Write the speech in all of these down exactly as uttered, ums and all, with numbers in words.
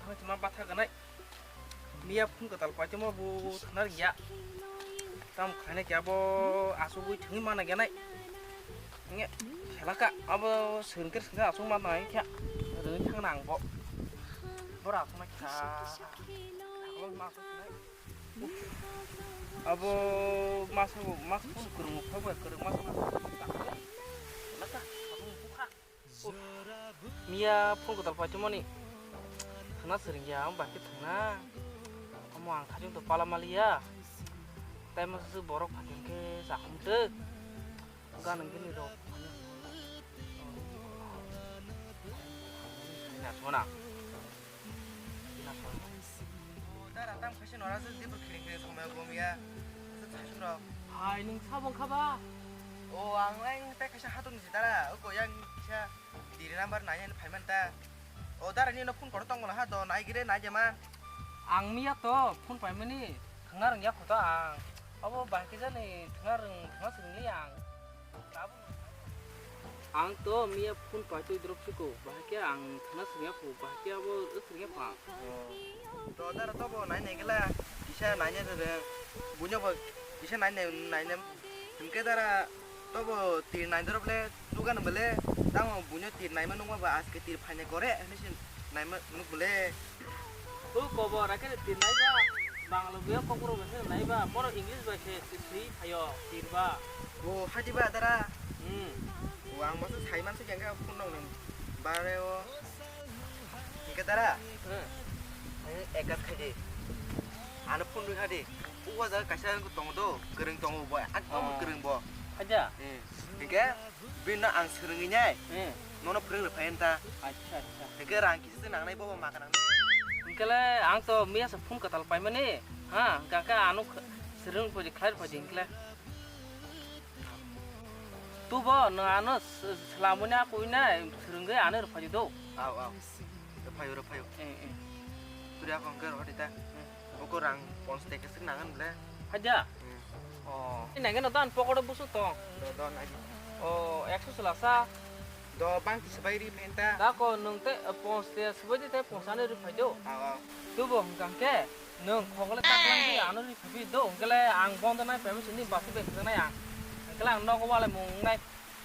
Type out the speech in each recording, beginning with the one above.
Thangchima batha ganai. Miya phun katal paitimo bo thangna ringya. Tam khaina kya bo asugwi thangwi mana ganai. Nge khelaka abo sengker sengker asung mana kya. Rengwi thangna ang bo. Bora asung na kya. Thanglo ma asung khnai. Abo masa masa phun kwrwng phagwi kwrwng masa masa. Khelaka abo bukha. Miya phone kwtal paitwmani thangna swrwngya, ang bai khe thangna. Omo ang thajwng to pala maliya. Tai masa borok phaikhe khe chahum twk. Ganang gini rok. Ina sona. Ina sona. Dara tam khaisa nora se dibur khiring khiring somai gom ya. Se thajwng rok. Hai, nwng sabo wngkha ba? O, ang lang tai kaisa hatun si dara, o koyang kisa tiri number nai nai phaiman ta. O dara ni no phone koro tong mala ha do nai gire nai jema. Ang miya to phone paimani thangna rwngya kho to ang. Abo bahai khe jani thangna rwng thangna swrwngli ang. Ang to miya phone paitwi drop siko, bahai khe ang thangna swrwngya kho, bahai khe abo swrwngya kho ang. To dara tobo nai nai gela kisa nai nai rwng buino bo kisa nai nai nai nai hwnkhe dara tobo tir nai drop le tugan bole tamo buino tir naima nukma ba aske tir phaina gore hwnwi se naima nuk bole. O kobo rakhe tir nai ba Bangla buya kokro bai se nai ba moro English bai se swi phayo tir ba. O hadi ba dara. Hmm. O ang masa sai man se jang phone nong nang bare o. Hingke dara? Hmm. Ang ekas khaidi. Ano phone rwi khadi. Uwa jaga kaisa tongo do, kwrwng tongo bo, ekdom kwrwng bo. Aja. Hmm. Hingke bini ang swrwngwi nai. Hmm. Nono phwrwng rwphai ta. Acha, acha. Hingke rang kisa se nangnai bo, bo ma kanang. Hingke le ang to miya sa phone katal paimani. Ha, hingke ano swrwng phaidi khlai phaidi hingke le. Tubo no ano s-, slamoni akui na swrwngwi ano rwphai do. Aw, aw. Rwphaio, rwphaio. Eh, eh. Turi ako hwnkhe rwphadi ta. Eh. Boko rang pons teka sik nangan ble. Haja? Hmm. Oh. Ini nangin no dan pokoro busu tong. Do, do, nagi. Oh, ekso selasa. Do, bang tisa bai ri phenta. Da ko nung te, eh, pons te sebaji te pons ano rwphai do. Aw, aw. Tubo hwnkha hwnkhe. Nwng khogole taklang di, ano ri phabi do, hwnkhe le ang bondo nai phaima sini basi bai khwjaknai ang. Hwnkhe le ang nogo walai mung wngnai.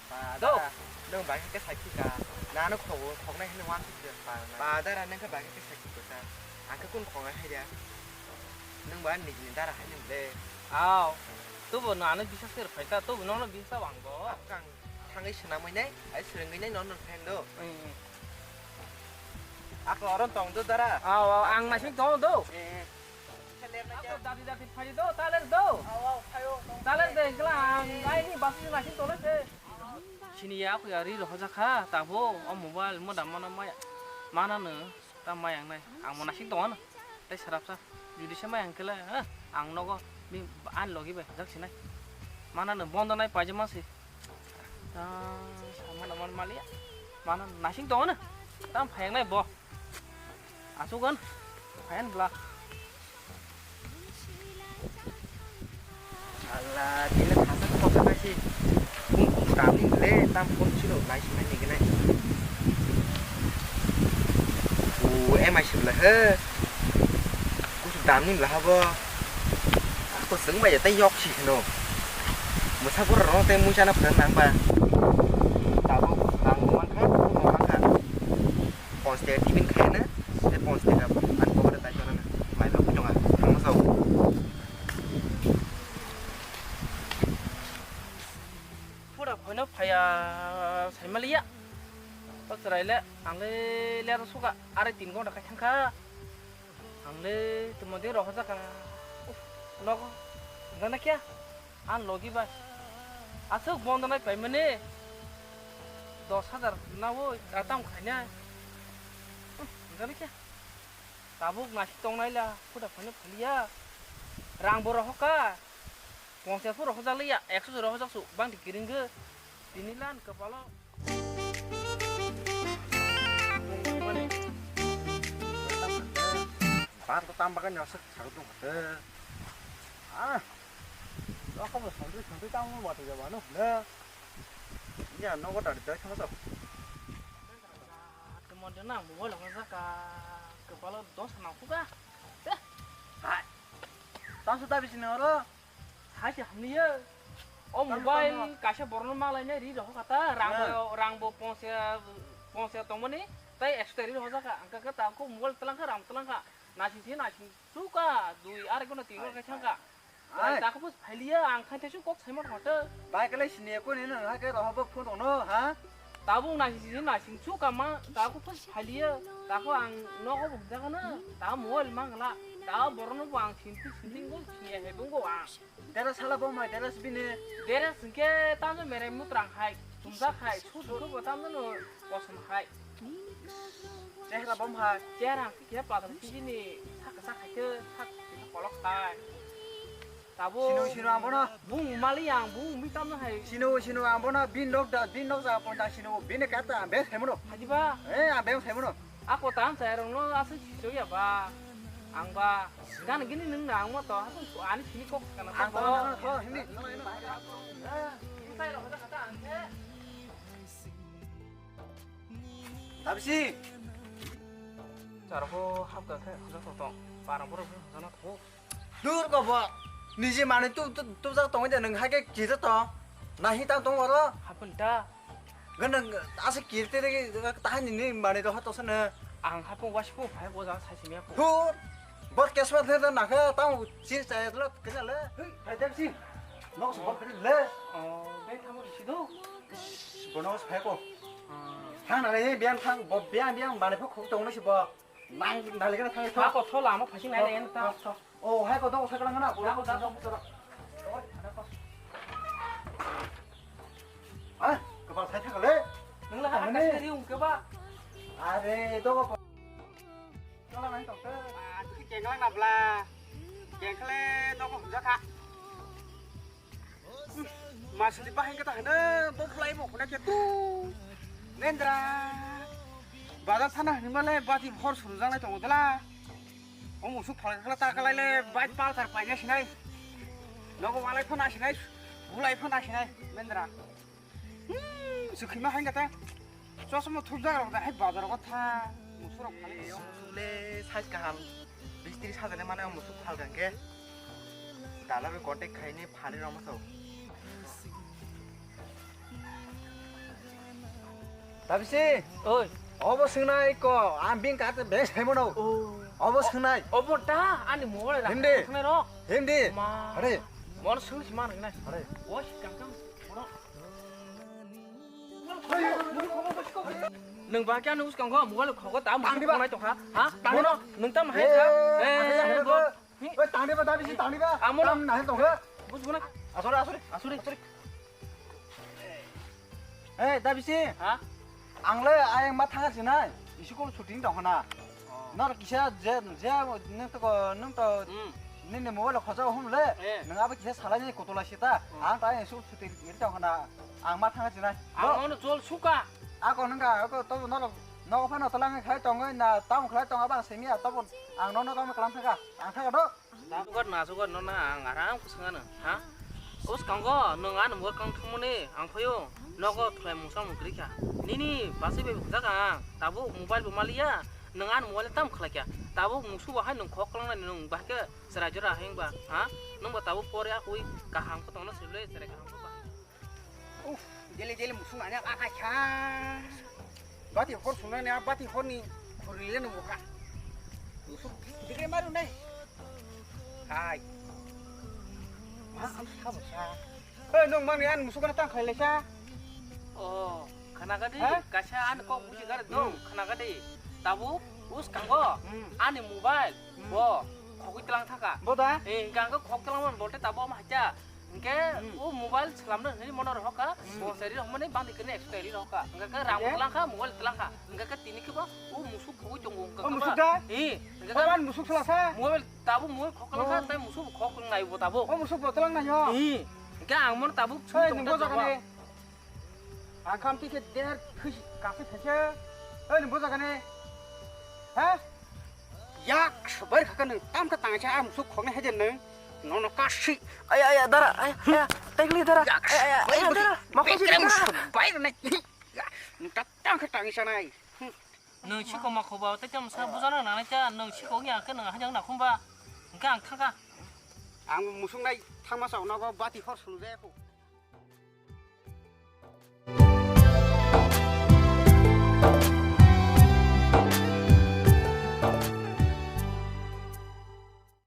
Ba, do. Dara, nwng bai khe sakhi ka. Na ano khogo, khognai hwnwi wansuk de. Ba, dara, nwng khe bai khe sakhi kwsa. Ang khe kun khognai hai da. Nwng ba nijini dara hai nwng le. Aw. Tubo no ano bisas khe rwphai ta, tubo nono bisas ang bo. Ang thangwi swnamwi nai, ai swrwngwi nai nono rwphai ang do. Ako oro tong do dara. Aw, aw, ang naising tong do. Eh, eh. Ako dati dati phai do, taler do. Aw, aw, phaio, tong. Taler de, gla ang ai ni basi naising tole se. Sini ya, aku ya ri rohorjak kha, tabo, o mobile mo dam mano maya. Mana no, ta maya ang nai. Ang mo naising tong ano. Tai sarapsa. Judi se maya ang kela, eh, ang nogo, mi, an logi bai, jak sinai. Mana no, bondo nai paijama se. Ta, sama naman maliya. Mana naising tongo na? Tam phayangnai bo. Asugan. Phayan bla. Allah, dile thasa kota kaisi. Bung bung tamni le tam phone silo nai sinai ni gele. O M I sibla he. Kusu damni bla habo. Ako seng bai tai yok si no. Mwsa bura ro tai mui chana phwrwng nang ba. Tabuk ang mangkha, mangkha. Pons teka tiffin khaina, tei pons teka ani pocket-o tai tonana. Mai ba kujunga, thangma sao. Pura phoino phaiya saimaliya. O chwraile, ang le lero suka, arai tin gonta khai thangkha. Ang le tamo de rohorjak kha. Uf, nogo, gana kya? Ang logi bai. Aswk bondo nai paimani. Dos hajar nawi, atam khainai. Hmm, gana kya? Tabuk naisik tongnai la, khuda phano phaliya. Rang bo rohor kha. Ponchas pho rohorjak liya, ekso se rohorjak su, bang di kiring ge. Tini lan kapalo. Bar to tam bagan nyosek sarut dong kate. Ah. Ako bo santri santri tamo batu jabano. Ne. Iya nogo dari dari sama sok. Teman denang, mobile apa saka? Palo dos nang khuka. Hai. Tang su ta bisi nang ro. Hai se hamni ye. O Tang mobile tang kaisa borno malai ne ri roho kata rang Hai. bo rang bo ponse ponse tongmani tai extra ri roho jaka angka ka ta ko mobile telang ka ram telang ka. Nasi si nasi suka dui ar gono tin gono Hai, kaisa hai. ka. Ai. Tako pus phailiya ang khaite su kok saimar hote. Bai kale sini ko ni nang ha ke roho bo phone no ha. Tabuk nasi sini nasi su kama tako pus phailiya tako ang nogo buk jaga na ta mol mangla ta borno bo ang sinti sinti go siya he bungo ang. Dera sala bo mai dera sibini. Dera singke tamo mere mutrang hai tumjak hai su su bo tamo no kosom hai. Chehra bom hai. Chehra ke kira padam sini sak sak hai ke sak kolok hai. Tabo Sino sino ambono. Bung mali yang bung mi tamno hai. Sino sino ambono bin nok da bin nok ja pon da sino bin kata ambe semono. Haji ba. Eh ambe semono. Ako tam saya rong no asu chiso ya ba. Ang ba. Gan gini nung na ang mo to. Aku ani sini kok kana Ang to. to nang to hini. Sai rong kata ang ke. Tabisi. Charbo hapka khe khajak tong tong. Parang borok hajana tong. Dur ko bo. Niji mani tu tu tu jak tong ja nang hake kiri tong. Nahi tang tong oro. Hapun ta. Ganang asa kiri te tahani ni mani do hato sana. Ang hapung waspo phai bo ja sai simya ko. Dur. Bor kesma the na kha tang chin sai lo kena le. Hai dak si. Nok so bor kena le. Oh, be thamo si do. Bono phai ko. Thang na le biang thang bo biang biang mane pho khuk tong si bo. Nang na le thang. Ha ko thola mo phasing nai le en ta. Oh, hai ko do sa kala na. Ko ko da ko sara. Ah, ko ba sai thang le. Nang la ha ka sari ung ke ba. Are do ko. Kala nai tong te. Kenglang na bla. Kengkhle no ko ja kha. Masli bahai kata hana bo phlai bo khuna khe tu. Mendra. Bazar thana hini male bati hor sunu jangnai tongo dala. O musuk phalai khala ta kalai le bai pal tar paina sinai. Nogo walai phana sinai. Bulai phana sinai. Mendra. Hmm, sukhima hai kata. Chosma thupjak rok da hai bazar ko tha. Musuk rok phalai. Yo musuk le size kaham. Bis tris hajar ni mane musuk phalgan ke. Dala be contact khaini phani rok masao. Tabisi. Oi. Obo swngnai ko, ang bini kate beng saimano. Oh. Obo swngnai. Obo ta, ani mobile Hindi. Swngnai ro. Hindi. Ma. Hare. Mon swng si man nai. Hare. Oi, kang kang. Oro. Nung ba kya nung skang ko mobile ko ko ta mo Tang di ba. Ko nai to ha. Ha? Tang di ba. Nung tam hai Eh, ha. Eh, ada Eh, ada bo. Oi, tangdi ba, da bisi tangdi ba. Amo. Tam nahil tong khe. Bus guna. Asore, asore. Asore, asore. Eh, da bisi. Ha? Ang le ayang ma thang sinai. School shooting tong khana. Oh. Nor kisa je, je, nung to, nung to, Hmm. nini mobile khoja hum le. Eh. Nung abo kisa salai ni kotola sita. Hmm. Ang ta school shooting iri tong khana. Ang ma thang sinai. Ang Bo. Ono chol suka. Ako nung ka, ako to nor, no phano talang khai tong na, tang khai tong abang simi a to. Ang no no kam kalam thaka. Ang thaka do. Nasugor, nasugor, no na ang aram kusung ano, ha? Us kanggo, nung ano mor kang thumuni, ang phayo, nogo thulai mungsa mung kwrwi kha. Nini basi bai bujak ang, tabuk mobile bo maliya, nung ano mobile tam khlai kha. Tabuk musu bo hai nung khok kwlwng nai nung bahai khe chwrai jora heng ba, ha? Nung bo tabuk pore akui kaham khe tongno sirle chwrai kaham khe ba. Uf, jele jele musung nanya ka ka cha. Bati hor sung nanya bati hor ni khuri le nung ka. Musung dire maru nai. Hai. Ma am sa bo sa. Eh, nung mang ni an musung kana tang khai le sa. Oh, khana gadi, Ha? Kaisa an kok buji gar dong, Hmm. Khana gadi. Tabu, us kanggo, Hmm. Ani mobile, Hmm. Bo, khogwi tlang thaka. Bo da? Eh, hingka ang khok tlang man bolte tabu ama hacha. Hingke Hmm. O mobile slamna hwnwi mono rohorkha, Hmm. Bo sari rohmani bangdi kene extra ri rohorkha. Hingke ka rang Hingke? Tlang kha, mobile tlang kha. Hingke ka tini khe bo o musuk khogwi tongo hingke O ka musuk ba. Da? Hi, hingke O ka ban musuk sala sa? Mobile tabu mobile khok tlang kha, Oh. Tai musuk khok nai bo tabu. O musuk bo tlang nai yo? Hi, hingke ang mon tabu Hey, sui nung tong bo ta jaga jawa. Ne? Ang khamti khe der thwi kasi thase. Oi, nung bo jaga ne? Ha? Yak sabai khaka nung tam kha tangsa ang musuk khokne hede nung. Nono kasi. Ay, ay, ay, dara. Ay, ay, ay, tegli dara. Yak Ay, ay, ay, sabai ay, budi. Dara. Mako si Bekrem dara. Sabai ne. Nung tak tam kha tangsa nai. Hmm. Nwng siko ma khoba, tei tamo sa bujana nanai ta, nwng siko wngya khe nwng hajang na khumba. Hwnkhe ang thangkha. Ang musuk nai thangma chok nogo bati hor sulu jaya kho.